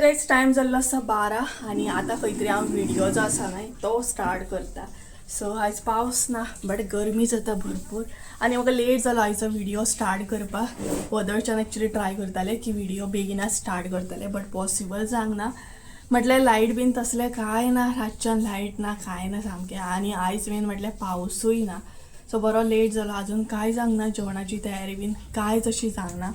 Guys, time जाल्लो आसा 12 आनी आतां खंय तरी हांव व्हिडियो जो आसा न्हय तो स्टार्ट करता. सो आयज पावस ना बट गरमी जाता भरपूर आनी म्हाका लेट जालो आयचो व्हिडियो स्टार्ट करपाक. वदळच्यान एक्चुली ट्राय करताले की व्हिडियो बेगिनाच स्टार्ट करतले, बट पॉसिबल जावंक ना. म्हटल्यार लायट बीन तसलें कांय ना, रातच्यान लायट ना, कांय ना सामकें. आनी आयज मेन म्हटल्यार पावसूय ना. सो बरो लेट जालो. अजून कांय जावंक ना, जेवणाची तयारी बीन कांयच अशी जावंक ना.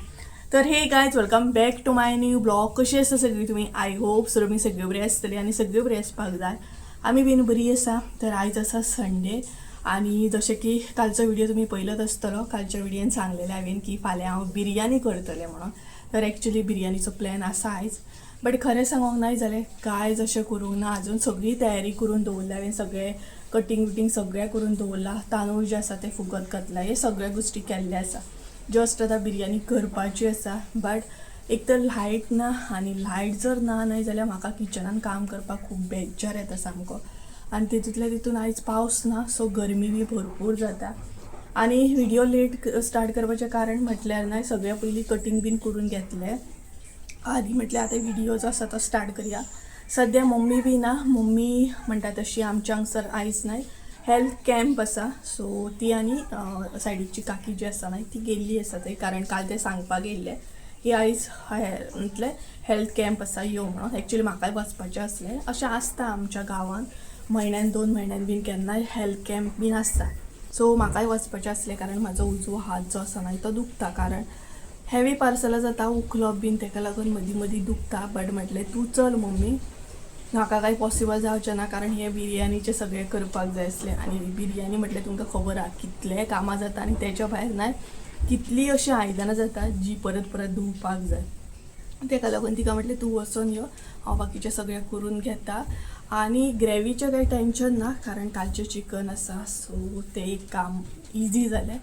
तर hey guys, welcome back to my new vlog. कशी आसा सगळी तुमी? I hope so तुमी सगळी बरी आसतली आनी सगळी बरी आसपाक जाय. आमी बीन बरी आसा. तर आयज आसा संडे आनी जशें की कालचो व्हिडिओ तुमी पयलोच आसतलो. कालच्या व्हिडियोन सांगलेलें हांवें की फाल्यां हांव बिरयानी करतलें म्हणून. तर एक्चुली बिरयानीचो प्लॅन आसा आयज, बट खरें सांगोंक नाय जाल्यार कांयच अशें करूंक ना अजून. सगळी तयारी करून दवरल्या हांवें, सगळें कटींग बिटींग सगळें करून दवरलां. तांदूळ जे आसा ते फुगत घातला, हे सगळे गोश्टी केल्ले आसा. जस्ट आतां बिरयानी करपाची आसा, बट एक तर लायट ना आनी लायट जर ना न्हय जाल्यार म्हाका किचनान काम करपाक खूब बेजार येता सामको. आनी तितूंतल्या तितून आयज पावस ना, सो गरमी बी भरपूर जाता. आनी व्हिडियो लेट स्टार्ट करपाचें कारण म्हटल्यार न्हय सगळें पयलीं कटींग बीन करून घेतलें आनी म्हटल्यार आतां व्हिडियो जो आसा तो स्टार्ट करया. सद्या मम्मी बी ना. मम्मी म्हणटा तशी आमच्या हांगसर आयज न्हय हेल्थ कॅम्प आसा. सो ती आनी सायडीची काकी जी आसा न्हय ती गेल्ली आसा थंय, कारण काल ते सांगपाक येयल्ले की आयज म्हटलें हेल्थ कॅम्प आसा, यो म्हणून. एक्चुली म्हाकाय वचपाचें आसलें. अशें आसता आमच्या गांवांत म्हयन्यान, 2 म्हयन्यान बीन केन्नाय हेल्थ कॅम्प बीन आसता. सो म्हाकाय वचपाचें आसलें, कारण म्हाजो उजवो हात जो आसा न्हय तो दुखता, कारण हेवी पार्सलां जाता उखलप बीन, तेका लागून मदीं मदीं दुखता. बट म्हटलें तूं चल मम्मी, म्हाका कांय पॉसिबल जावचें ना, कारण हें बिरयानीचें सगळें करपाक जाय आसलें. आनी बिरयानी म्हटल्यार तुमकां खबर आहा कितले कामां जाता आनी तेच्या भायर न्हय कितलीं अशीं आयदनां जाता जी परत परत धुवपाक जाय. तेका लागून तिका म्हटलें तूं वचोन यो, हांव बाकीचें सगळें करून घेता. आनी ग्रेवीचें कांय टेंशन ना, कारण कालचें चिकन आसा, सो तें एक काम इजी जालें.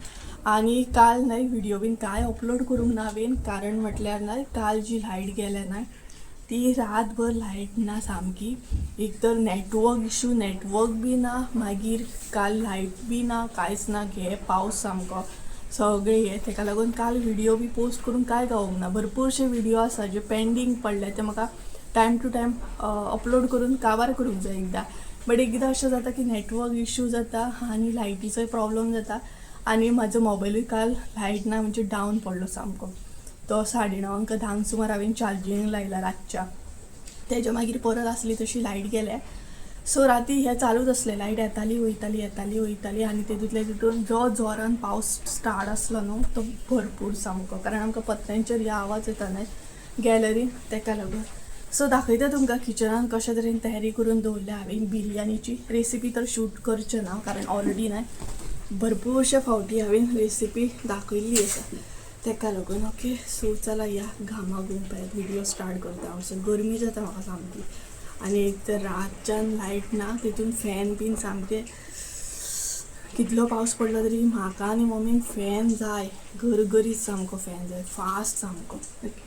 आनी काल न्हय व्हिडियो बीन कांय अपलोड करूंक ना हांवें, कारण म्हटल्यार न्हय काल जी लायट गेल्या न्हय ती रातभर लायट ना सामकी. एक तर नेटवर्क इशू, नेटवर्क बी ना, मागीर काल लायट बी ना, कांयच ना. घे पावस सामको सगळें हें, तेका लागून काल व्हिडियो बी पोस्ट करूंक कांय गावोंक ना. भरपूरशे व्हिडियो आसा जे पेंडींग पडले, ते म्हाका टायम टू टायम अपलोड करून काबार करूंक जाय एकदां. बट एकदां अशें जाता की नेटवर्क इशू जाता आनी लायटीचोय प्रॉब्लम जाता. आनी म्हाजो मोबायलूय काल लायट ना म्हणजे डावन पडलो सामको. तो 9:30 काय 10क सुमार हांवें चार्जींग लायला रातच्या, तेज्या मागीर परत आसली तशी लायट गेल्या. सो राती हें चालूच आसलें, लायट येताली वयताली, येताली वयताली. आनी तेतूंतल्या तितून जो जोरान पावस स्टार्ट आसलो न्हू तो भरपूर सामको, कारण आमकां पत्र्यांचेर हे आवाज येता न्हय गॅलरीन, तेका लागून. सो दाखयता तुमकां किचनान कशे तरेन तयारी करून दवरल्या हांवें बिरयानीची. रेसिपी तर शूट करचें ना, कारण ऑलरेडी न्हय भरपूरशे फावटी हांवें रेसिपी दाखयल्ली आसा, तेका लागून. ओके, सो चला या घामा घूम पळयात, व्हिडियो स्टार्ट करता हांव. सो गरमी जाता म्हाका सामकी आनी एक तर रातच्यान लायट ना, तितून फॅन बीन सामकें. कितलो पावस पडलो तरी म्हाका आनी मम्मीक फॅन जाय, गरगरीत सामको फॅन जाय, फास्ट सामको. ओके,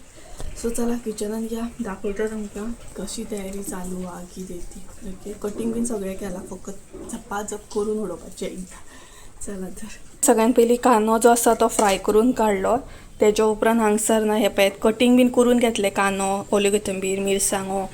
सो चला किचनान या, दाखयता तुमकां कशी तयारी चालू आहा, कितें ती. ओके, कटींग बीन सगळें केलां, फकत झपाझप करून उडोवपाचें एकदां. चला, तर सगळ्यान पयलीं कांदो जो आसा तो फ्राय करून काडलो. तेच्या उपरांत हांगसर ना हे पळयात, कटींग बीन करून घेतलें. कांदो, ओल्यो कोथंबीर, मिरसांगो,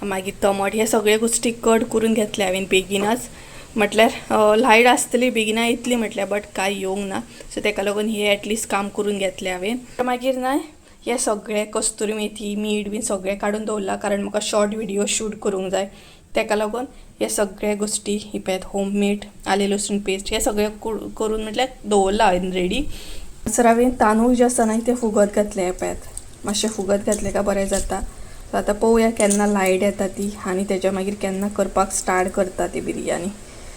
मागीर टमाट, हे सगळे गोश्टी कट करून घेतले हांवें बेगिनच. म्हटल्यार लायट आसतली, बेगिना येतली म्हटल्यार, बट कांय येवंक ना. सो तेका लागून हे एटलिस्ट काम करून घेतलें हांवें. मागीर न्हय हे सगळे कस्तुरी मेथी, मीठ बीन सगळें काडून दवरलां, कारण म्हाका शॉर्ट व्हिडियो शूट करूंक जाय. तेका लागून हे सगळे गोश्टी ही पळयात, होम मेड आलें लसूण पेस्ट, हे सगळें करून म्हटल्यार दवरलां हांवें रेडी. सर हांवें तांदूळ जे आसा न्हय ते फुगत घातले. हे पळयात, मातशें फुगत घातले काय बरें जाता. सो आतां पळोवया केन्ना लायट येता ती आनी तेच्या मागीर केन्ना करपाक स्टार्ट करता ती बिरयानी.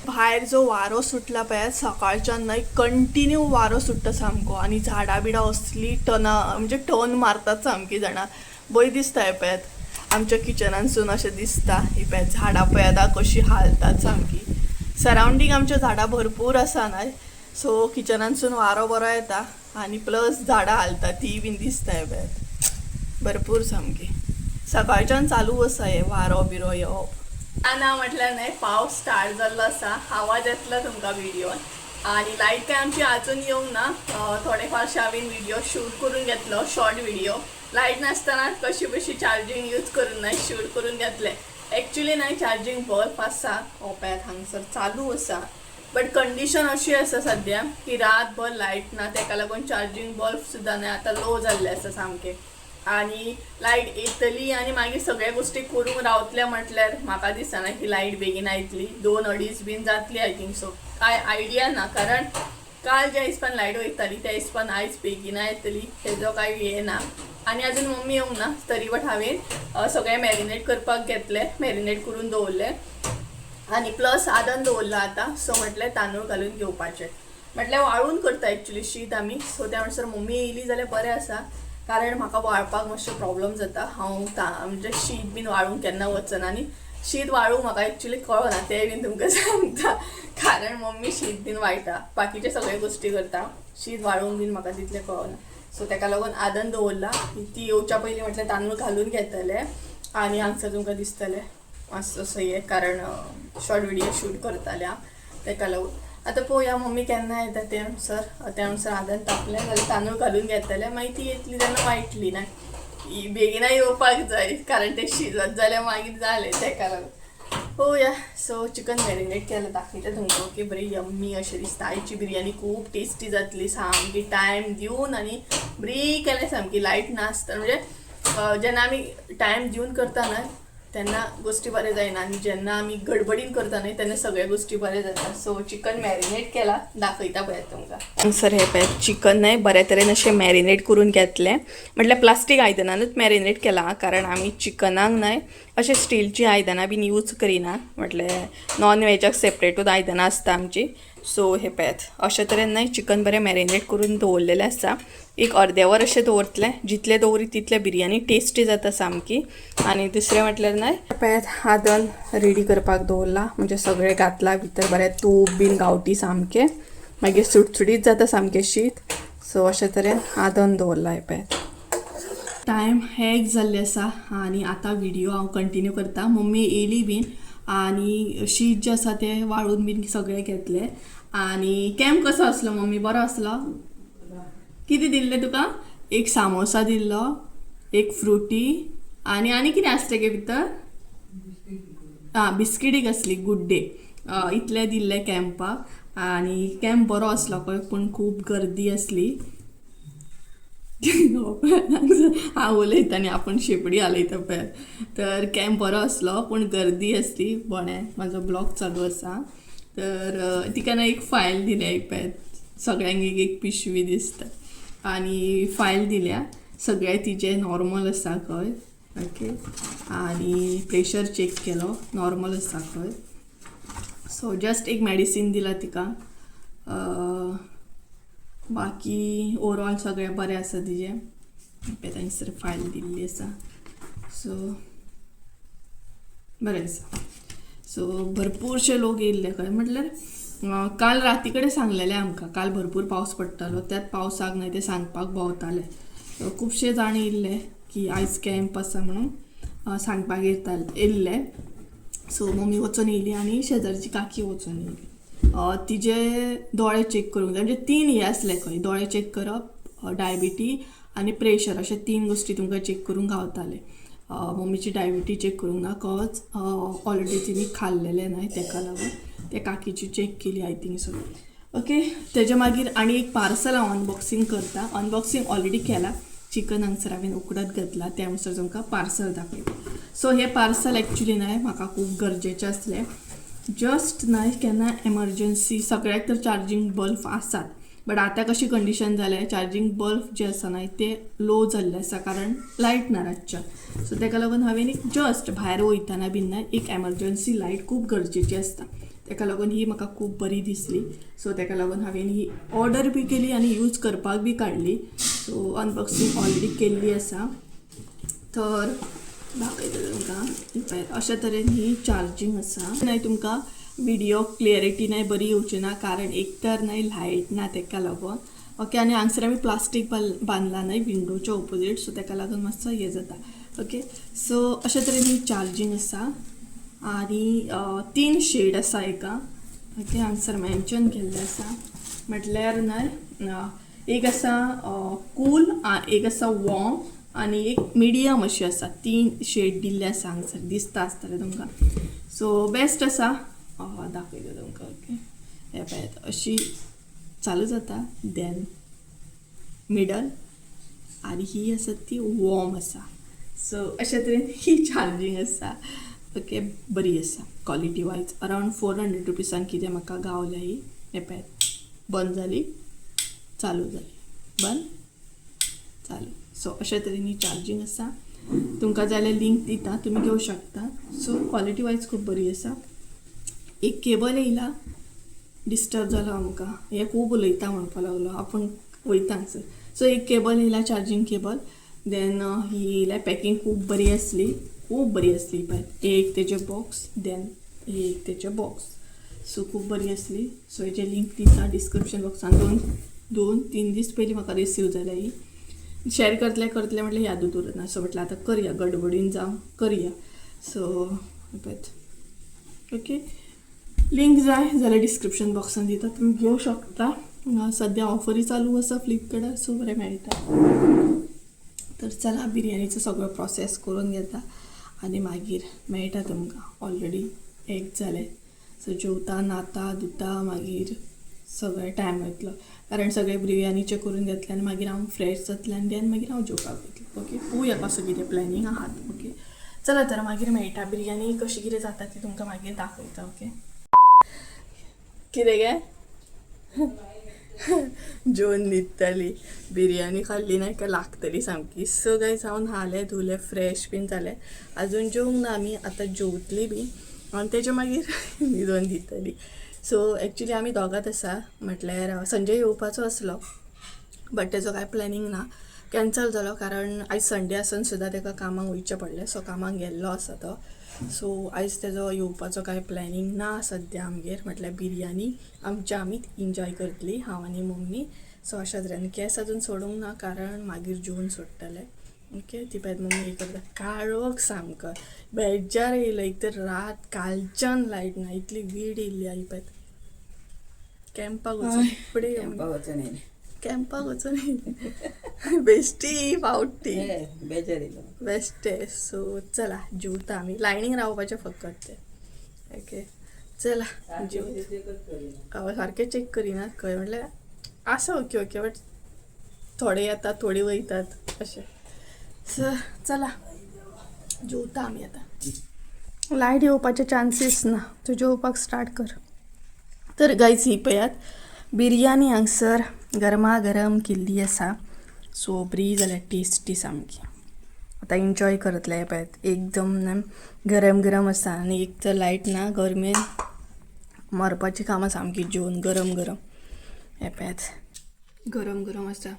भायर जो वारो सुटला पळयात सकाळच्यान न्हय, कंटिन्यू वारो सुट्टा सामको आनी झाडां बिडां असली टना म्हणजे टर्न मारतात सामकी जाणा. बरी दिसता. हे पळयात, आमच्या किचनानसून अशें दिसता. ही पळयात झाडां, पळयात कशी हालतात सामकी. सरावंडींग आमच्या झाडां भरपूर आसा न्हय, सो किचनानसून वारो बरो येता आनी प्लस झाडां हालता ती बीन दिसता. हे पळयात, भरपूर सामकी सकाळच्यान चालू आसा हे वारो बिरो येवप. ना म्हटल्यार न्हय पावस स्टार्ट जाल्लो आसा, आवाज येतलो तुमकां व्हिडियोन. आनी लायट काय आमची अजून येवंक ना. थोडे फारशे हांवें व्हिडियो शूट करून घेतलो, शॉर्ट व्हिडियो. लायट नासतना कशी बशी चार्जींग यूज करून न्हय शूट करून घेतले. एक्चुली न्हय चार्जींग बल्ब आसा, हो पळयात हांगसर चालू आसा, बट कंडिशन अशी आसा सद्या की रातभर लायट ना, तेका लागून चार्जींग बल्ब सुद्दां न्हय आतां लो जाल्ले आसा सामके. आनी लायट येतली आनी मागीर सगळ्या गोश्टी करूंक रावतले म्हटल्यार म्हाका दिसना की लायट बेगीन येतली. 2-2.5 बीन जातली I think so, कांय आयडिया ना, कारण काल ज्या हिसपान लायट वयताली त्या हिसपान आयज बेगीन येतली तेजो कांय हें ना. आनी अजून मम्मी येवंक ना, तरी बट हांवें सगळें मॅरिनेट करपाक घेतलें, मॅरिनेट करून दवरलें आनी प्लस आदन दवरलां आतां. सो म्हटलें तांदूळ घालून घेवपाचें, म्हटल्यार वाळून करता एक्चुली शीत आमी. सो त्या म्हणसर मम्मी येयली जाल्यार बरें आसा, कारण म्हाका वाळपाक मातशें प्रॉब्लम जाता. हांव म्हणजे शीत बीन वाळूंक केन्ना वचना आनी शीत वाळूंक म्हाका एक्चुली कळना, तें बीन तुमकां सांगता, कारण मम्मी शीत बीन वाळटा, बाकीचे सगळे गोश्टी करता, शीत वाळूंक बीन म्हाका तितलें कळना. सो तेका लागून आदन दवरला, ती येवच्या पयलीं म्हटल्यार तांदूळ घालून घेतले. आनी हांगसर तुमकां दिसतलें मातसो असो हें, कारण शॉर्ट विडियो शूट करताले हांव, तेका लागून. आतां पळोवया मम्मी केन्ना येता ते म्हणसर, त्या म्हणसर आदन तापलें जाल्यार तांदूळ घालून घेतले, मागीर ती येतली तेन्ना वायटली ना, बेगिना येवपाक जाय, कारण ते शिजत जाल्यार मागीर जालें, तेका लागून पळोवया. सो चिकन मॅरिनेट केलें, दाखयता तुमकां. ओके, बरी यम्मी अशें दिसता. आयची बिरयानी खूब टेस्टी जातली, सामकी टायम दिवन आनी बरी केलें, सामकी लायट नासतना. म्हणजे जेन्ना आमी टायम दिवन करता न्हय तेन्ना गोश्टी बरें जायना, आनी जेन्ना आमी गडबडीन करता न्हय तेन्ना सगळ्या गोश्टी बरें जाता. सो चिकन मॅरिनेट केला, दाखयता पळयात तुमकां. सर हे पळयात चिकन न्हय बऱ्या तरेन अशें मॅरिनेट करून घेतलें, म्हटल्यार प्लास्टीक आयदनानूच मॅरिनेट केलां, कारण आमी चिकनाक न्हय अशें स्टीलचीं आयदनां बीन यूज करिना, म्हटल्यार नॉन वेजाक सेपरेटूच आयदनां आसता आमची. सो हे पळयात अशे तरेन न्हय चिकन बरें मॅरिनेट करून दवरलेलें आसा. एक अर्दें वर अशें दवरतलें, जितलें दवरीत तितलें बिरयानी टेस्टी जाता सामकी. आनी दुसरें म्हटल्यार न्हय पळयात आदन रेडी करपाक दवरलां, म्हणजे सगळें घातलां भितर, बरें तूप बीन गांवठी सामकें, मागीर सुटसुटीत जाता सामकें शीत. सो अशे तरेन आदन दवरलां. हें पळयात टायम एक जाल्ले आसा आनी आतां व्हिडियो हांव कंटिन्यू करता. मम्मी येयली बीन आनी शीत जें आसा तें वाळून बीन सगळें घेतलें. आनी कॅम्प कसो आसलो मम्मी, बरो आसलो? कितें दिल्लें तुका? एक सामोसा दिल्लो, एक फ्रुटी आनी आनी कितें आसलें गे भितर? आं, बिस्कीट एक आसली, गुड डे. इतलें दिल्लें कॅम्पाक. आनी कॅम्प बरो आसलो पळय, पूण खूब गर्दी आसली. हांव उलयता आनी आपूण शेपडी हालयता पळय. तर कॅम्प बरो आसलो पूण गर्दी आसली. बोणे म्हाजो ब्लॉग चालू आसा. तर तिका ना एक फायल दिल्या, एक पळय सगळ्यांक एक एक पिशवी दिसता आनी फायल दिल्या, सगळें तिजें नॉर्मल आसा खंय. ओके, आनी प्रेशर चॅक केलो, नॉर्मल आसा खंय. सो जस्ट एक मेडिसीन दिला तिका, बाकी ओवरऑल सगळें बरें आसा तिजें. थंयसर फायल दिल्ली आसा, सो बरें आसा. सो भरपूरशे लोक येयल्ले खंय, म्हटल्यार काल राती कडेन सांगलेलें आमकां, काल भरपूर पावस पडटालो, त्याच पावसाक न्हय ते सांगपाक भोंवताले. खुबशे जाण येयल्ले की आयज कॅम्प आसा म्हणून सांगपाक येयल्ले. सो मम्मी वचून येयली आनी शेजारची काकी वचून येयली. तिजे दोळे चॅक करूंक जाय, म्हणजे 3 हे आसले खंय, दोळे चॅक करप, डायबिटी आनी प्रेशर, अशे 3 गोश्टी तुमकां चॅक करूंक गावताले. मम्मीची डायबिटी चॅक करूंक ना, कॉज ऑलरेडी तिणी खाल्लेलें न्हय तेका लागून त्या काकीची चॅक केली I think so. Okay, तेज्या मागीर आनी एक पार्सल हांव अनबॉक्सिंग करता. अनबॉक्सिंग ऑलरेडी केला, चिकन हांगसर हांवें उकडत घातला, त्या म्हणसर तुमकां पार्सल दाखयता. सो हें पार्सल एक्चुली न्हय म्हाका खूब गरजेचें आसलें, जस्ट न्हय केन्ना एमरजंसी. सगळ्याक तर चार्जींग बल्ब आसात, बट आतां कशी कंडिशन जाल्या, चार्जींग बल्ब जे आसा न्हय ते लो जाल्ले आसा, कारण लायट ना रातच्या. सो तेका लागून हांवें एक जस्ट भायर वयतना बीन न्हय एक एमरजंसी लायट खूब गरजेची आसता, तेका लागून ही म्हाका खूब बरी दिसली. सो तेका लागून हांवें ही ऑर्डर बी केली आनी यूज करपाक बी काडली. सो अनबॉक्सिंग ऑलरेडी केल्ली आसा, तर दाखयता तुमकां. अशा तरेन ही चार्जींग आसा. न्हय तुमकां व्हिडियो क्लियरिटी न्हय बरी येवची ना, कारण एक तर न्हय लायट ना तेका लागून. ओके, आनी हांगसर आमी प्लास्टीक बांदला न्हय विंडोच्या ओपोजीट, सो तेका लागून मातसो हें जाता. ओके, सो अशा तरेन ही चार्जींग आसा आनी 3 शेड आसा हेका. ओके, हांगसर मेन्शन केल्लें आसा, म्हटल्यार न्हय एक आसा कूल, एक आसा वॉर्म आनी एक मिडियम अशी आसा. 3 शेड दिल्ले आसा हांगसर, दिसता आसतलें तुमकां. सो बेस्ट आसा. दाखयता तुमकां. ओके, हे पळयात अशी चालू जाता, देन मिडल, आनी ही आसा ती वॉर्म आसा. सो अशे तरेन ही चार्जींग आसा. ओके, बरी आसा क्वॉलिटी वायज. अरावंड 400 रुपीसान कितें म्हाका गावल्या ही. हे पळयात, बंद जाली, चालू जाली, बंद चालू. सो अशे तरेन ही चार्जींग आसा. तुमकां जाल्यार लिंक दिता, तुमी घेवं शकता. सो क्वॉलिटी वायज खूब बरी आसा. एक केबल येयला, डिस्टर्ब जालो आमकां, हे खूब उलयता म्हणपाक लागलो, आपूण वयता हांगसर. सो एक केबल येयला, चार्जींग केबल. देन ही येयल्या, पॅकिंग खूब बरी आसली, खूब बरी आसली. पळय एक तेजे बॉक्स, देन एक तेजे बॉक्स. सो खूब बरी आसली. सो हेजे लिंक दिता डिस्क्रिप्शन बॉक्सान. 2-3 दीस पयलीं म्हाका रिसीव जाल्या ही. शेअर करतले करतले म्हटल्यार यादूच उरना. सो म्हटल्यार आतां करया, गडबडीन जावं करया. सो पळयत, ओके, लिंक जाय जाल्यार डिस्क्रिप्शन बॉक्सान दिता, तुमी घेवं शकता. सद्या ऑफरी चालू आसा फ्लिपकार्टार, सो बरें मेळटा. तर चला बिरयानीचो सगळो प्रोसेस करून घेता आनी मागीर मेळटा तुमकां. ऑलरेडी 1 जालें. सो जेवता, न्हाता, धुता, मागीर सगळें टायम वयतलो, कारण सगळें बिरयानीचें करून घेतलें आनी मागीर हांव फ्रेश जातलें आनी देन मागीर हांव जेवपाक वयतलें. ओके, पळोवया कसो कितें प्लॅनिंग आहात. ओके, चला तर मागीर मेळटा. बिरयानी कशी कितें जाता ती तुमकां मागीर दाखयता. ओके, कितें गे जेवन न्हिदतली, बिरयानी खाल्ली ना काय लागतली सामकी. सो गायज हांव न्हालें धुलें, फ्रेश बीन जालें, आजून जेवंक ना आमी, आतां जेवतली बी आनी तेजे मागीर न्हिदोन दितली. सो एक्चुली आमी दोगांत आसा, म्हटल्यार संजय येवपाचो आसलो बट तेजो कांय प्लॅनिंग ना, कॅन्सल जालो, कारण आयज संडे आसून सुद्दां ताका कामाक वयचें पडलें. सो कामाक गेल्लो आसा तो. सो आयज तेजो येवपाचो कांय प्लॅनिंग ना सद्या आमगेर. म्हटल्यार बिरयानी आमच्या आमीच एन्जॉय करतली, हांव आनी मम्मी. सो अशा तरेन केंस अजून सोडूंक ना, कारण मागीर जेवन सोडटले. ओके, ती पळयत मम्मी हे करता, काळोख सामको बेजार येयलो. एक तर रात कालच्यान लायट ना, इतली वीड येयल्ली. आई पळयत कॅम्पाक वचून फुडें, कॅम्पाक वचून बेश्टी फावटी बेश्टे. सो चला जेवता आमी, लायनींग रावपाचें फकत तें. ओके, चला जेवता. सारकें चॅक करिनात खंय, म्हटल्यार आसा ओके ओके, बट थोडे येतात थोडे वयतात अशें. सो चला जेवता आमी आतां. लायट येवपाचे चान्सीस ना, तूं जेवपाक स्टार्ट कर. तर गायज ही पळयात बिरयानी हांगसर गरमागरम केल्ली आसा. सो बरी जाल्या, टेस्टी सामकी. आतां एन्जॉय करतले. पळयात एकदम गरम गरम आसा आनी एक तर लायट ना, गरमेन मरपाची कामां सामकी जेवन गरम गरम. हे पळयात गरम गरम आसा.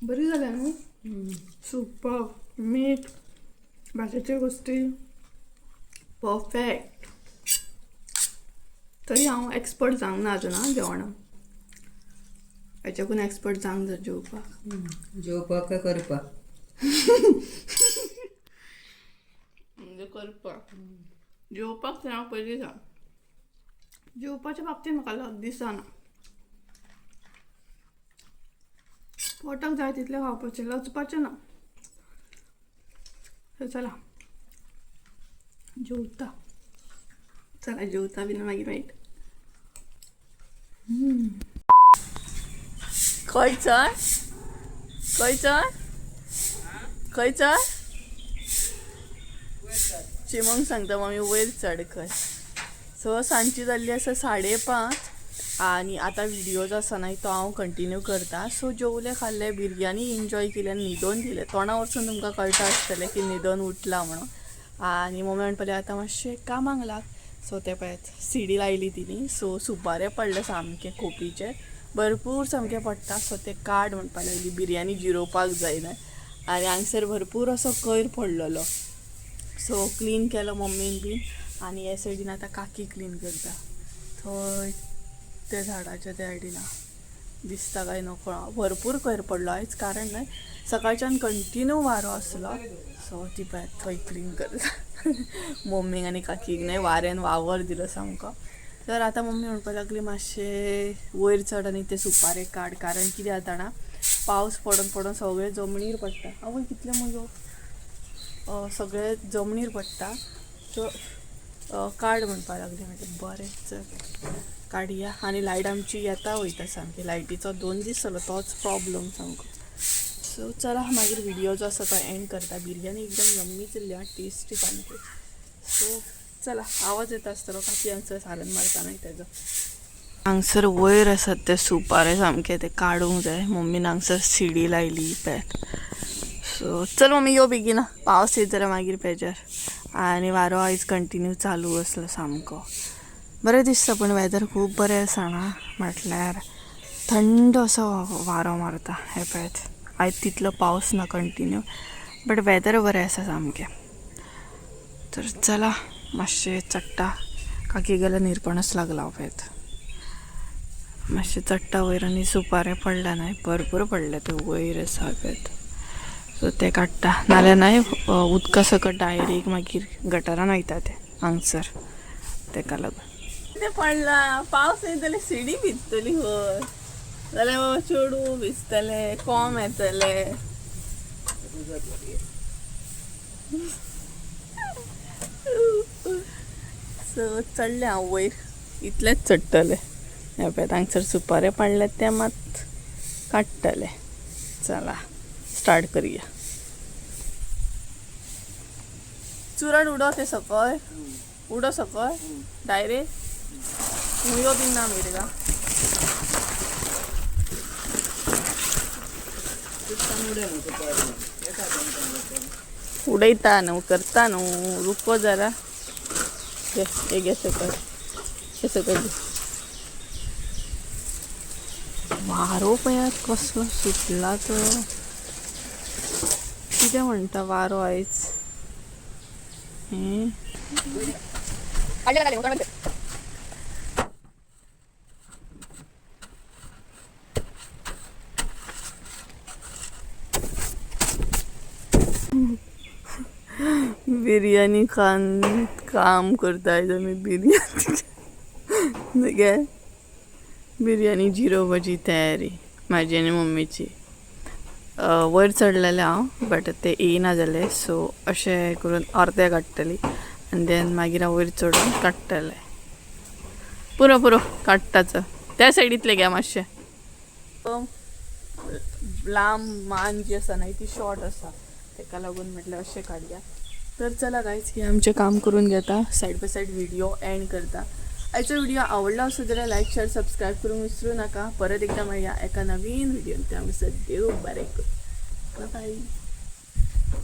बरी जाल्या न्हू, सुपर. मीठ बाकीच्यो गोश्टी परफेक्ट. तरी हांव एक्सपर्ट जावंक ना अजून आं जेवणाक, हेच्याकून एक्सपर्ट जावंक जाय जेवपाक. जेवपाक काय करपाक? म्हणजे करपाक, जेवपाक तर हांव पयलीं सांग, जेवपाच्या बाबतींत म्हाका लक दिसना. पोटाक जाय तितलें खावपाचें, लजपाचें ना. चला जेवता, चला जेवता बीन मागीर मेळटा. खंय चल, खंय चल, खंय चल? चिमोंक सांगता मम्मी वयर चड खंय. सो सांजची जाल्ली आसा 5:30 आनी आतां व्हिडियो जो आसा न्हय तो हांव कंटिन्यू करता. सो जेवले, खाल्ले, बिरयानी एन्जॉय केली आनी न्हिदोन दिलें. तोंडा वरसून तुमकां कळटा आसतलें की न्हिदोन उठला म्हणून. आनी मम्मी म्हणपाक लागली आतां मातशें कामाक लाग. सो तें पळयात सिडी लायली तिणी. सो सुपारे पडले सामके खोपीचे, भरपूर सामके पडटा. सो ते काड म्हणपाक लागली, बिरयानी जिरोवपाक जायना. आनी हांगसर भरपूर असो कोयर पडलेलो, सो क्लीन केलो मम्मीन बीन. आनी हे सायडीन आतां काकी क्लीन करता, थंय त्या झाडाच्या त्या सायडीन. दिसता काय नकळो, भरपूर कोयर पडलो आयज, कारण न्हय सकाळच्यान कंटिन्यू वारो आसलो. सो ती पळय थंय क्लीन करता. मम्मीक आनी काकीक न्हय वाऱ्यान वावर दिलो सामको. तर आतां मम्मी म्हणपाक लागली मातशें वयर चड आनी ते सुपारे काड, कारण कितें जाता जाणा, पावस पडोन पडोन सगळें जमनीर पडटा. आवय कितले मुयो, सगळें जमनीर पडटा. सो काड म्हणपाक लागली. म्हटलें बरें चल काडया. आनी लायट आमची येता वयता सामकी, लायटीचो 2 दीस जालो तोच प्रॉब्लम सामको. सो चला मागीर व्हिडिओ जो आसा तो एंड करता. बिरयानी एकदम यम्मी जाल्ली आं, टेस्टी सामकी. सो चला, आवाज येता आसतलो काकी हांगसर सारन मारता न्हय तेजो. हांगसर वयर आसात ते सुपारे सामके, ते काडूंक जाय. मम्मीन हांगसर सिडी लायली पॅक. सो चल मम्मी यो बेगीन, पावस येत जाल्यार मागीर पेजार. आनी वारो आयज कंटिन्यू चालू आसलो सामको. बरें दिसता पूण वेदर खूब बरें आसा ना, म्हटल्यार थंड असो वारो मारता. हें पळयात, आयज तितलो पावस ना कंटिन्यू, बट वेदर बरें आसा सामकें. तर चला मातशें चडटा, काकी गेल्यार निरपणस लागला पळयत. मातशें चडटा वयर आनी सुपारे पडल्या न्हय, भरपूर पडले ते वयर आसा पळयत. सो ते काडटा, नाल्यार न्हय उदका सकट डायरेक्ट मागीर गटरान वयता ते हांगसर, तेका लागून. कितें पडला, पावस येत जाल्यार सिडी भिजतली खंय, जाल्यार बाबा चेडूं भिजतलें, कोम येतले. सो चडलें हांव वयर, इतलेंच चडटलें. हें पळयात हांगसर सुपारे पडले ते मात काडटले. चला स्टार्ट करुया. चुरण उडो ते सकय, उडो सकय डायरेक्ट, मुयो बीन ना मिरगा. उडयता न्हू, करता न्हू, रुको जरा. घे घे सकय, हे सकय. वारो पळयात कसलो सुटला तो, कितें म्हणटा वारो आयज. हें बिर्याणी खान काम करता आयज आमी. बिर्याणी घे, बिर्याणी जिरोवपाची तयारी म्हाजी आनी मम्मीची. वयर चडलेलें हांव, बट ते येयना जालें. सो अशें करून अर्दें काडटली आनी देन मागीर हांव वयर चडून काडटलें. पुरो पुरो काडटाच, त्या सायडींतलें घे मातशें. लांब मान जी आसा न्हय ती शॉर्ट आसा, तेका लागून म्हटलें अशें काडया. तर चला गायज, हे आमचें काम करून घेता, side by side video end करता. आयचो व्हिडिओ आवडला असो जाल्यार लायक शेअर सबस्क्रायब करूंक विसरूं नाका. परत एकदां मेळया एका नवीन व्हिडियोन, त्या आमचो देव बरें करूं, बाय.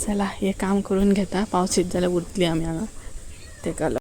चला हे काम करून घेता, पावस येत जाल्यार उरतली आमी हांगा, तेका लागून.